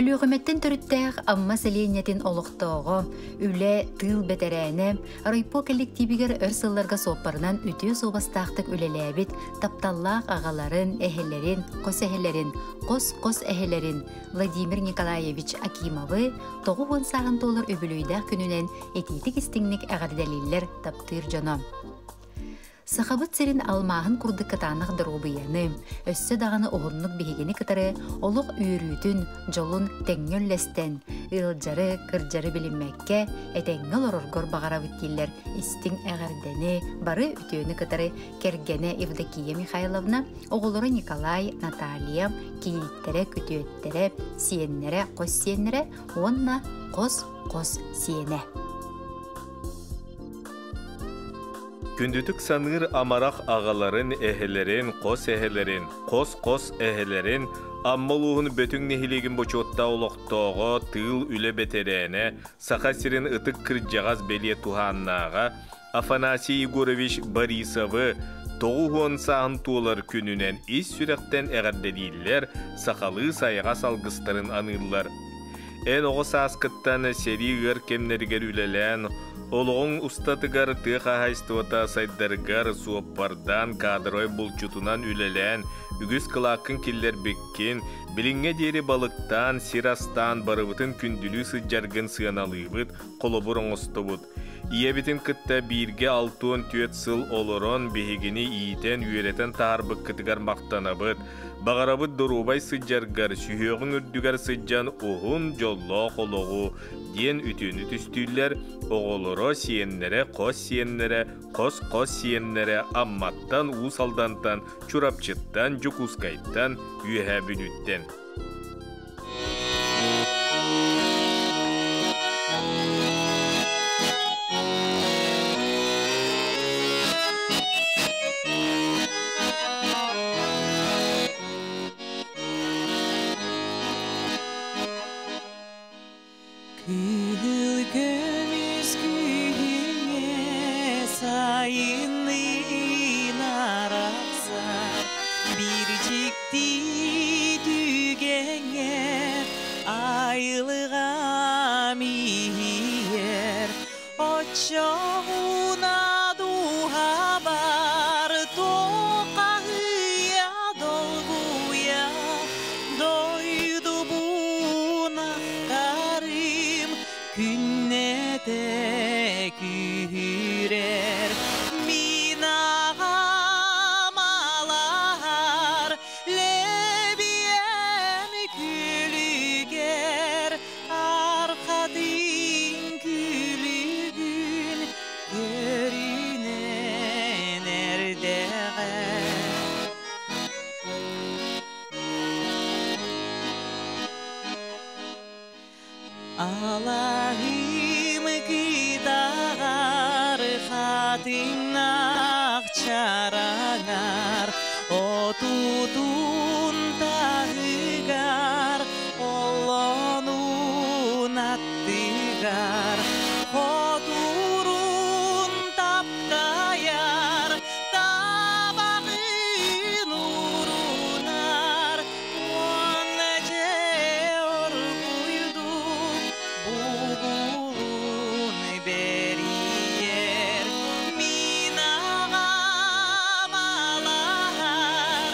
Өлүөхүмэттэн төрүттээх Амма сэлиэнньэтин олохтооҕо, үлэ, тыыл бэтэрээнэ, райпо кэлликтиибигэр өр сылларга суоппарынан үтүө суобастаахтык үлэлээбит тапталлаах аҕаларын, эһэлэрин, хос эһэлэрин, хос-хос эһэлэрин Владимир Николаевич Акимовы 90 сааһын туолар үбүлүөйдээх күнүнэн итиитик-истиҥник эҕэрдэлииллэр таптыыр дьоно. Сахабыт сирин алмааһын курдук кытаанах доруобуйаны, өссө даҕаны уһуннук биһигини кытары олох үөрүүтүн, дьолун тэҥҥэ үллэстэн, ыалдьары, кырдьары билиммэккэ, этэҥҥэ олороргор баҕарабыт дииллэр истиҥ эҕэрдэни бары үтүөнү кытары кэргэнэ Евдокия Михайловна, оҕолоро Николай, Наталья, кийииттэрэ, күтүөттэрэ, сиэннэрэ, хос сиэннэрэ уонна хос-хос сиэнэ. Күндүтүк саныыр амарах аҕаларын, эһэлэрин, хос эһэлэрин, хос-хос эһэлэрин Амма улууһун Бөтүҥ нэһилиэгин бочуоттаах олохтооҕо, тыыл үлэ бэтэрээнэ, Саха сирин ытык кырдьаҕас бэлиэ туһааннааҕа Афанасий Егорович Борисовы 90 сааһын туолар күнүнэн ис сүрэхтэн эҕэрдэлииллэр, сахалыы сайаҕас алгыстарын аныыллар. Эн оҕо сааскыттан сэрии ыар кэмнэригэр үлэлээн, олоҕуҥ устатыгар тыа хаһаайыстыбата сайдарыгар суоппардаан, кадровай булчутунан үлэлээн, үгүс кылааккын киллэрбиккин, билиҥҥэ диэри балыктаан, сир астаан барыбытын күндүлүү сылдьаргын сыаналыыбыт, холобур оҥостобут. Ийэбитин кытта бииргэ 64 сыл олорон биһигини иитэн, үөрэтэн таһаарбыккытыгар махтанабыт. Баҕарабыт доруобай сылдьаргар, сүһүөҕүҥ үрдүгэр сылдьан уһун, дьоллоох олоҕу, диэн үтүөнү түстүүллэр оҕолоро, сиэннэрэ, хос сиэннэрэ, хос-хос сиэннэрэ Амматтан, Уус Алдантан, Чурапчыттан, Дьокуускайтан, Үөһээ Бүлүүттэн. Кыһыл көмүс күһүҥҥэ сайынныын арахсар биир дьикти түгэҥҥэ айылҕам иһийэр оччоҕуна дууһабар туоххаһыйа долгуйа дойдубун ахтарым күннэтэ күүһүрэр мин аҕам алаһар лэбиэм күлүгэр архатын күлүгүн көрүнэн эрдэҕэ. Алаһым кытаҕар хатыҥнаах чараҥар отутун таһыгар оллонун аттыгар хотурун таптайар табаҕын уурунар уонна дьэ оргуйдук бугулун бэрийэр мин аҕам алаһар.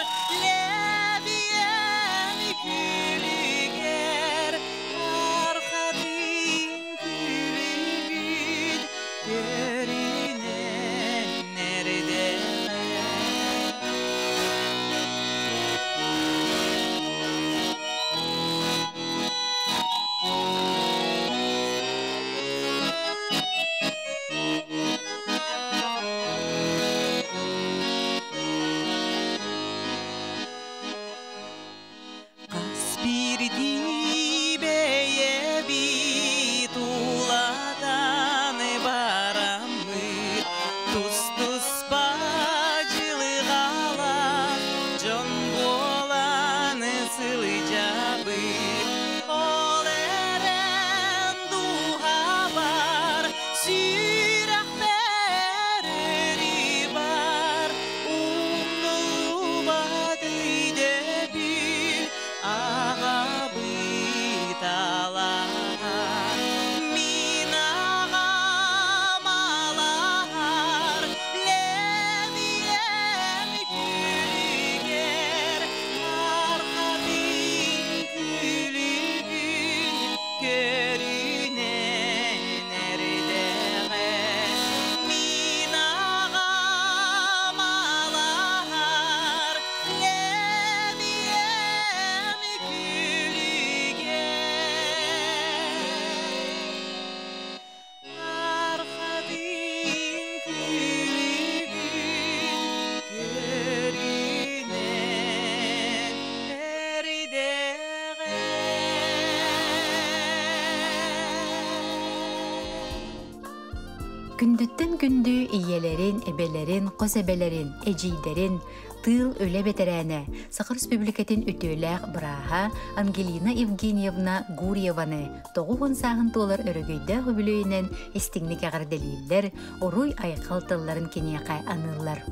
Күндүттэн күндү ийэлэрин, эбэлэрин, хос эбэлэрин, эдьиийдэрин, тыыл үлэ бэтэрээнэ, Саха Республикатын үтүөлээх бырааһа Ангелина Евгеньевна Гурьеваны 90 сааһын туолар өрөгөйдөөх үбүлүөйүнэн истиҥник эҕэрдэлииллэр, уруй-айхал тылларын киниэхэ аныыллар.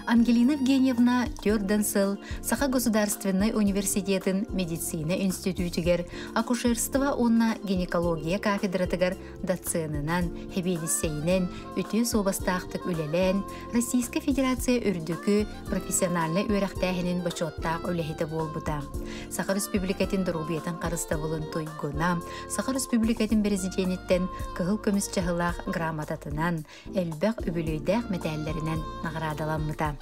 Ангелина Евгеньевна төрдөн сыл Саха государственнай университетын медицина институтугар акушерство уонна гинекология кафедратыгар доценынан, хэбиэдиссэйинэн үтүө суобастаахтык үлэлээн, Российскай Федерация үрдүкү профессиональнай үөрэхтээһинин бочуоттаах үлэһитэ буолбута. Саха Республикатын доруобуйатын харыстабылын туйгуна, Саха Республикатын президениттэн кыһыл көмүс чаһылаах грамотатынан, элбэх үбүлүөйдээх мэтээллэринэн наҕараадаламмыта.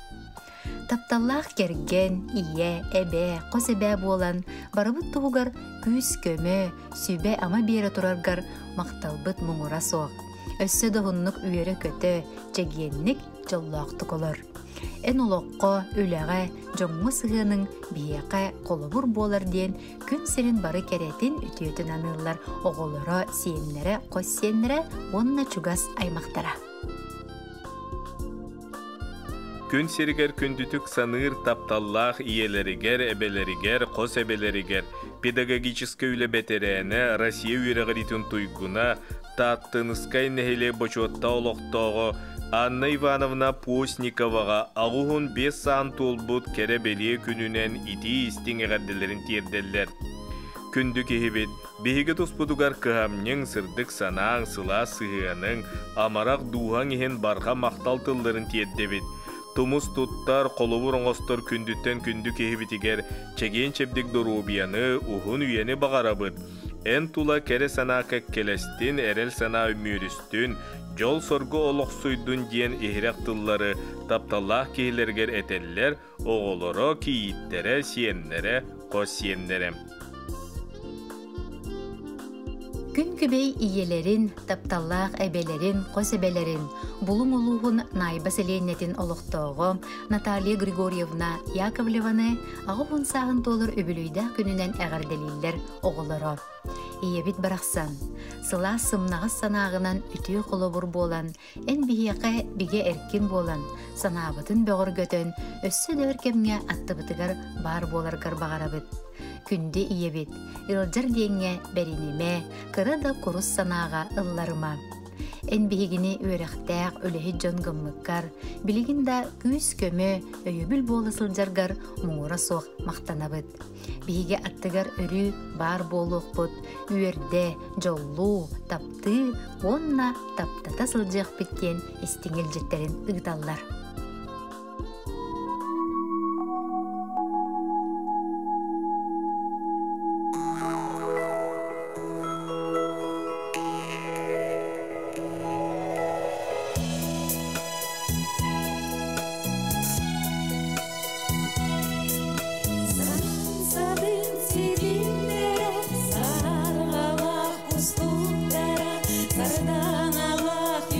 Тапталлаах кэргэн, ийэ, эбэ, хос эбээ буолан, барыбыт туһугар күүс-көмө, сүбэ-ама биэрэ тураргар махталбыт муҥура суох. Өссө да уһуннук үөрэ-көтө, чэгиэнник, дьоллоохтук олор. Эн олоххо, үлэҕэ, дьоҥҥо сыһыаныҥ биһиэхэ холобур буолар диэн күн сирин бары кэрэтин, үтүөтүн аныыллар оҕолоро, сиэннэрэ, хос сиэннэрэ уонна чугас аймахтара. Күн сиригэр күндүтүк саныыр тапталлаах ийэлэригэр, эбэлэригэр, хос эбэлэригэр педагогическай үлэ бэтэрээнэ, Россия үөрэҕириитин туйгуна, Тааттыныскай нэһилиэк бочуоттаах олохтооҕо Анна Ивановна Постниковаҕа 85 саан туолбут кэрэ-бэлиэ күнүнэн итии-истиҥ эҕэрдэлэрин тиэрдэллэр. Күндү киһибит, биһиги туспутугар кыһамньыҥ, сырдык санааҥ, сылаас сыһыаныҥ, амарах дууһаҥ иһин барҕа махтал тылларын тиэрдэбит. Тумус туттар, холобур оҥостор күндүттэн күндү киһибитигэр чэгиэн-чэбдик доруобуйаны, уһун үйэни баҕарабыт. Эн тула кэрэ санаа кэккэлэстин, эрэл санаа үмүөрүстүн, дьол-соргу олохсуйдун диэн иһирэх тыллары тапталлаах киһилэригэр этэллэр, оҕолоро, кийииттэрэ, сиэннэрэ, хос сиэннэрэ. Күн күбэй ийэлэрин, тапталлаах эбэлэрин, хос эбэлэрин, Булуҥ улууһун Найба сэлиэнньэтин олохтооҕо Наталья Григорьевна Яковлеваны 80 сааһын туолар үбүлүөйдээх күнүнэн эҕэрдэлииллэр оҕолоро. Ийэбит барахсан, сылаас сымнаҕас санааҕынан үтүө холобур буолан, эн биһиэхэ бигэ эркин буолан, санаабытын бөҕөргөтөн, өссө да өр кэмҥэ аттыбытыгар баар буоларгар баҕарабыт. Күндү ийэбит, ыалдьар диэҥҥэ бэринимэ, кыра да курус санааҕа ылларыма. Эн биһигини үөрэхтээх, үлэһит дьон гыммыккар, билигин да күүс-көмө, өйөбүл буола сылдьаргар муҥура суох махтанабыт. Биһиги аттыгар өрүү баар буолуохпут, үөрдэ, дьоллуу, таптыы уонна таптата сылдьыахпыт диэн истиҥ илдьиттэрин ыыталлар. Садын сарғалақ кустуктара, сарданалақ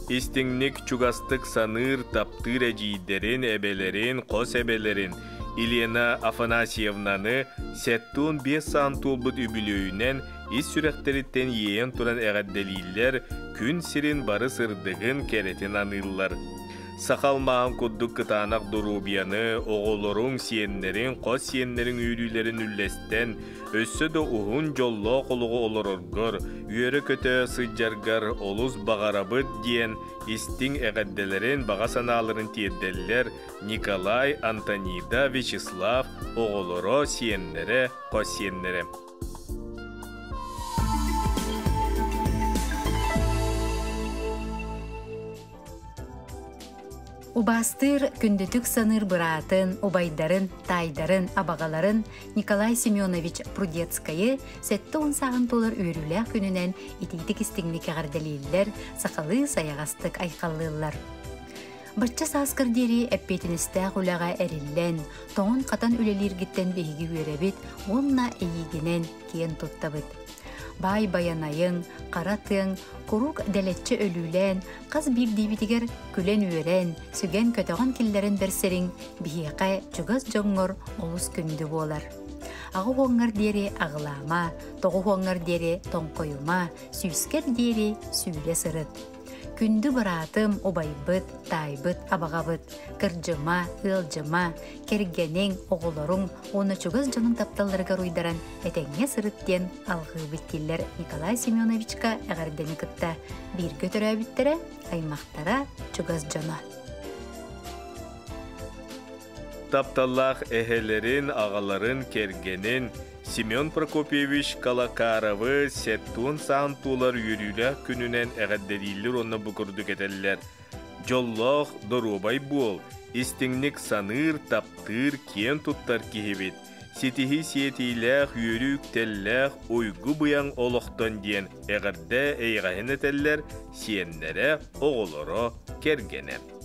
Истиҥник, чугастык саныыр, таптыыр эдьиийдэрин, эбэлэрин, хос эбэлэрин Елена Афанасьевнаны 75 саан туолбут үбүлүөйүнэн ис сүрэхтэриттэн иэйэн туран эҕэрдэлииллэр, күн сирин бары сырдыгын, кэрэтин аныыллар. Саха алмааһын курдук кытаанах доруобуйаны, оҕолоруҥ, сиэннэриҥ, хос сиэннэриҥ үөрүүлэрин үллэстэн, өссө да уһун дьоллоох олоҕу олороргор, үөрэ-көтө сылдьаргар олус баҕарабыт диэн истиҥ эҕэрдэлэрин, баҕа санааларын тиэрдэллэр Николай, Антонида, Вячеслав оҕолоро, сиэннэрэ, хос сиэннэрэ. Убаастыыр, күндүтүк саныыр быраатын, убайдарын, таайдарын, абаҕаларын Николай Семенович Прудецкайы 70 сааһын туолар үөрүүлээх күнүнэн итиитик истиҥник эҕэрдэлииллэр, сахалыы сайаҕастык айхаллыыллар. Бачча сааскар диэри эппиэтинэстээх үлэҕэ эриллэн, тоҥон-хатан үлэлииргиттэн биһиги үөрэбит уонна эйиигинэн киэн туттабыт. Баай байанайыҥ, хара тыаҥ куруук дэлэччи өлүүлээн, хас биирдиибитигэр күлэн-үөрэн, сүгэн-көтөҕөн киллэрэн бэрсэриҥ биһиэхэ чугас дьоҥҥор олус күндү буолар. Аҕа уоҥҥар диэри аҕылаама, тоҕу уоҥҥар диэри тоҥхойума, сүүскэр диэри сүүрэ сырыт. Күндү быраатым, убайбыт, таайбыт, абаҕабыт, кырдьыма, ыалдьыма, кэргэниҥ, оҕолоруҥ уонна чугас дьонуҥ тапталларыгар уйдаран этэҥҥэ сырыт диэн алҕыыбыт дииллэр Николай Семеновичка эҕэрдэни кытта бииргэ төрөөбүттэрэ, аймахтара, чугас дьоно. Тапталлаах эһэлэрин, аҕаларын, кэргэнин Семен Прокопьевич Калакаровы сеттуон саан туолар үөрүүлээх күнүнэн эҕэрдэлииллэр уонна бу курдук этэллэр. Дьоллоох, доруобай буол, истиҥник саныыр, таптыыр, киэн туттар киһибит. Ситиһии сиэтиилээх, үөрүү үктэллээх, уйгу быйаҥ олохтон диэн эҕэрдэ эйэҕэһин этэллэр сиэннэрэ, оҕолоро, кэргэнэ.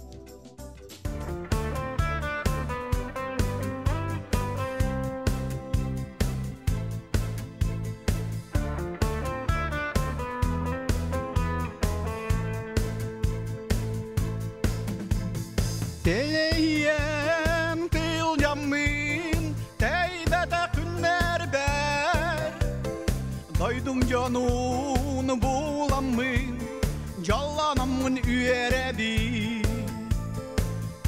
Тэйиэм тыылдьаммын, тэйбэтэ күннэрбэр, Дойдум дьонун буламмын, Дьоллономмун үөрэбин.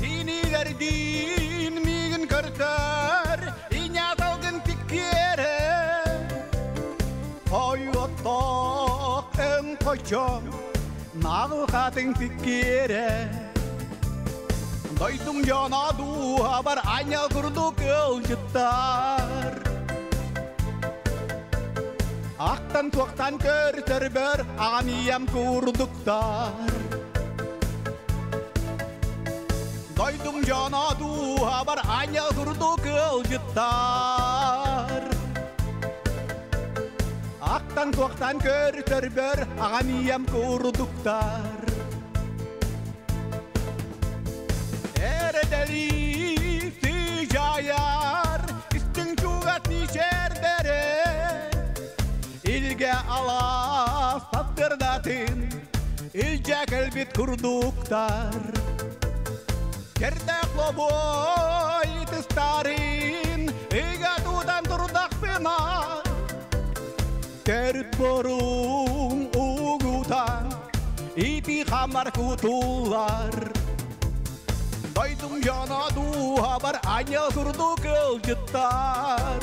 Кинилэрдиин миигин көртөр, Иня талгын тиккиэрэ. Хойуоттоох өҥ хочо, Наҕыл хатыҥ тиккиэрэ. Дойдум дьоно дууһабар аанньал курдук ыалдьыттар. Ахтан туохтан көртөрбөр аҕам ийэм курдуктар. Дойдум дьоно дууһабар аанньал курдук ыалдьыттар. Ахтан туохтан көртөрбөр аҕам ийэм курдуктар. Эрэдэлии сыдьаайар истиҥ чугас мичээрдэрэ Илгэ алаас таптырдатын илдьэ кэлбит курдуктар. Кэрдээх лобуой тыстарын ыга тутан турдахпына Төрүт борум угутан ити хамар кутуллар. Дойдум дьоно дууһабар аанньал курдук ыалдьыттар.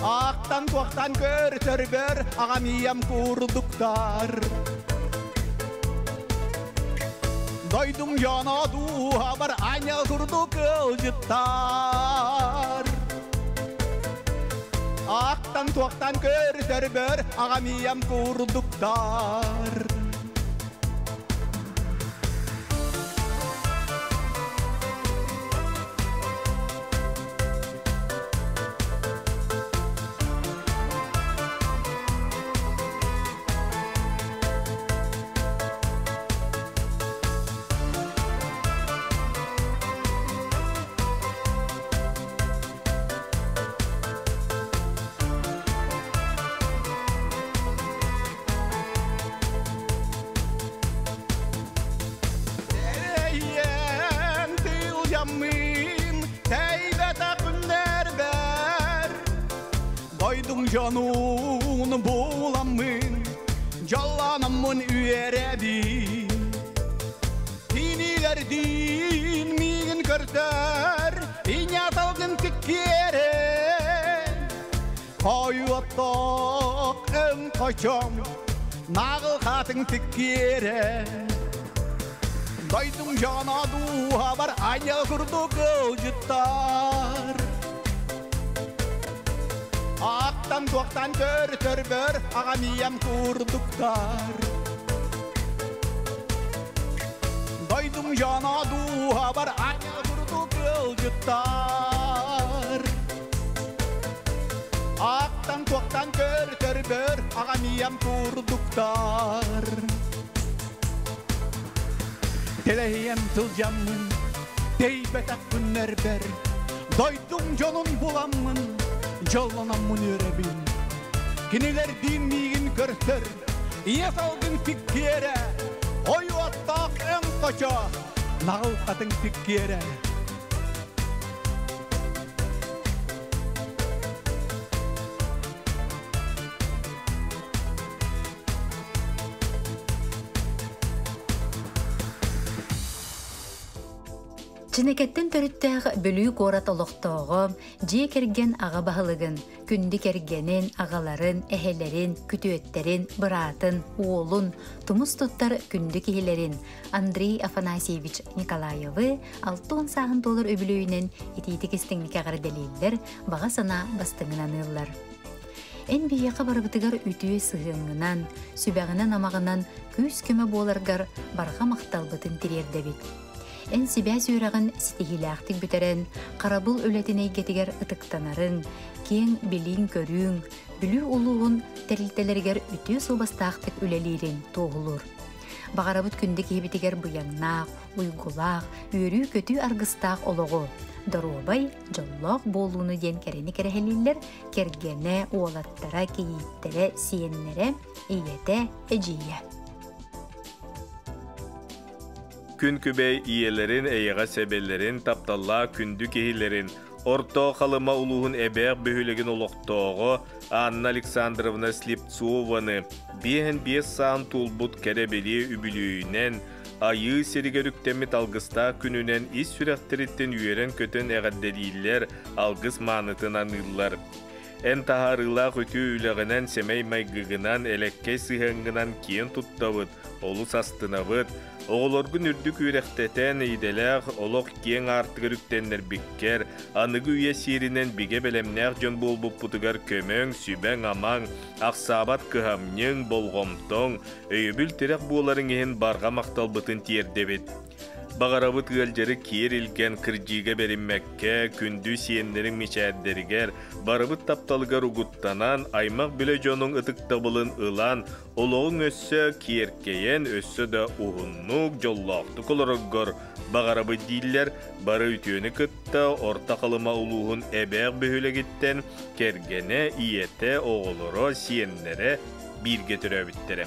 Аахтан туохтан көртөрбөр аҕам ийэм курдуктар. Дойдум дьоно дууһабар аанньал курдук ыалдьыттар. Аахтан туохтан көртөрбөр аҕам ийэм курдуктар. Дьонун буламмын, дьоллономмун үөрэбин. Кинилэрдиин миигин көрдөр, ийэ салгын тиккиэрэ. Хойуоттоох өҥ хочом, наҕыл хатыҥ тиккиэрэ. Дойдум дьоно дууһабар аанньал курдук ыалдьыттар. Аактан туохтан көртөрбөр аҕам ийэм курдуктар. Дойдум дьоно дууһабар аанньал курдук ыалдьыттар. Аактан туохтан көртөрбөр аҕам ийэм курдуктар. Тэлэһийэн сылдьаммын, тэйбэтэх күннэрбэр, дойдум дьонун буламмын, дьоллономмун үөрэбин. Кинилэрдиин миигин көрсөр, ийэ салгын тиккиэрэ, ойуоттаах өҥ хочо, наҕыл хатыҥ тиккиэрэ. Чинэкэттэн төрүттээх Бүлүү куорат олохтооҕо, дьиэ кэргэн аҕа баһылыгын, күндү кэргэнин, аҕаларын, эһэлэрин, күтүөттэрин, быраатын, уолун, тумус туттар күндү киһилэрин Андрей Афанасьевич Николаевы 60 сааһын туолар үбүлүөйүнэн итиитик истиҥник эҕэрдэлииллэр, баҕа санаа бастыҥын аныыллар. Эн биһиэхэ барыбытыгар үтүө сыһыаҥҥынан, сүбэҕинэн-амаҕынан күүс-көмө буоларгар барҕа махталбытын тириэрдэбит. Эн сибээс үөрэҕин ситиһиилээхтик бүтэрэн, харабыл үлэтин эйгэтигэр ытыктанарыҥ, киэҥ билииҥ-көрүүҥ, Бүлүү улууһун тэрилтэлэригэр үтүө суобастаахтык үлэлиириҥ туоһулуур. Баҕарабыт күндү киһибитигэр быйаҥнаах, уйгулаах, үөрүү-көтүү аргыстаах олоҕу, доруобай, дьоллоох буолууну диэн кэрэни кэрэһэлииллэр кэргэнэ, уолаттара, кийииттэрэ, сиэннэрэ, ийэтэ, эдьиийэ. Күн күбэй ийэлэрин, эйэҕэс эбэлэрин, тапталлаах күндү киһилэрин, Орто Халыма улууһун Эбээх бөһүөлэгин олохтооҕо Анна Александровна Слепцованы 55 саан туолбут кэрэ-бэлиэ үбүлүөйүнэн, Айыы сиригэр үктэммит алгыстаах күнүнэн ис сүрэхтэриттэн үөрэн-көтөн эҕэрдэлииллэр, алгыс маанытын аныыллар. Эн таһаарыылаах үтүө үлэҕинэн, сэмэй майгыгынан, элэккэй сыһыаҥҥынан киэн туттабыт, олус астынабыт. Оҕолоргун үрдүк үөрэхтэтэн, идэлээх олох киэҥ аартыгар үктэннэрбиккэр, аныгы үйэ сиэринэн бигэ бэлэмнээх дьон буолбуппутугар көмөҥ, сүбэҥ-амаҥ, ахсаабат кыһамньыҥ, болҕомтоҥ, өйөбүл-тирэх буоларыҥ иһин барҕа махталбытын тиэрдэбит. Баҕарабыт ыалдьары киэр илгэн кырдьыыга бэриммэккэ, күндү сиэннэриҥ мичээрдэригэр, барыбыт тапталыгар угуттанан, аймах-билэ дьонуҥ ытыктабылын ылан, олоҕуҥ өссө киэркэйэн, өссө да уһуннук, дьоллоохтук олороргор баҕарабыт дииллэр бары үтүөнү кытта Орто Халыма улууһун Эбээх бөһүөлэгиттэн кэргэнэ, ийэтэ, оҕолоро, сиэннэрэ бииргэ төрөөбүттэрэ.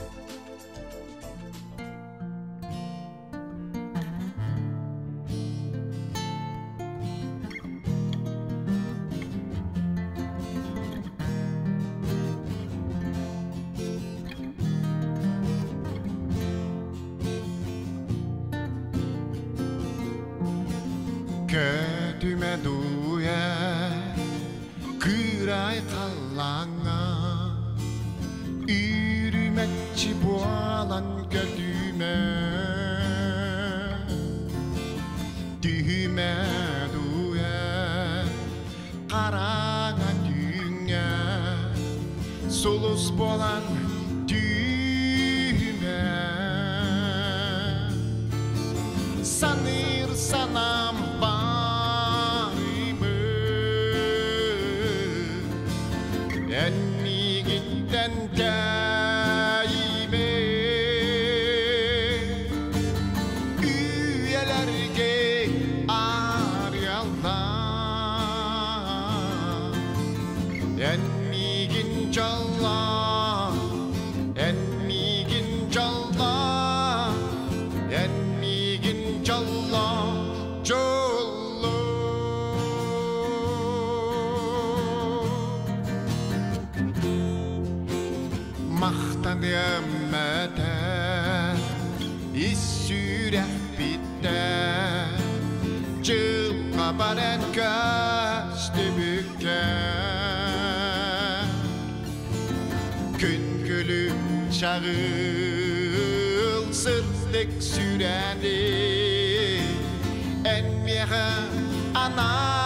Көтүмэ дуйа кыырай халлааҥҥа Үрүмэччи буолан көтүмэ Түһүмэ дуйа хараҥа түүҥҥэ Сулус буолан түһүмэ Саныыр санаам баарымы Эн миигиттэн тэйимэ Үйэлэргэ арыаллаа Эн миигин дьоллоо Эн миигин дьоллоо Эн миигин дьоллоо Харахпар эн көстүбүккэ Күн күлүм чаҕыл сырдык сүрэни Эн миэхэ анаан.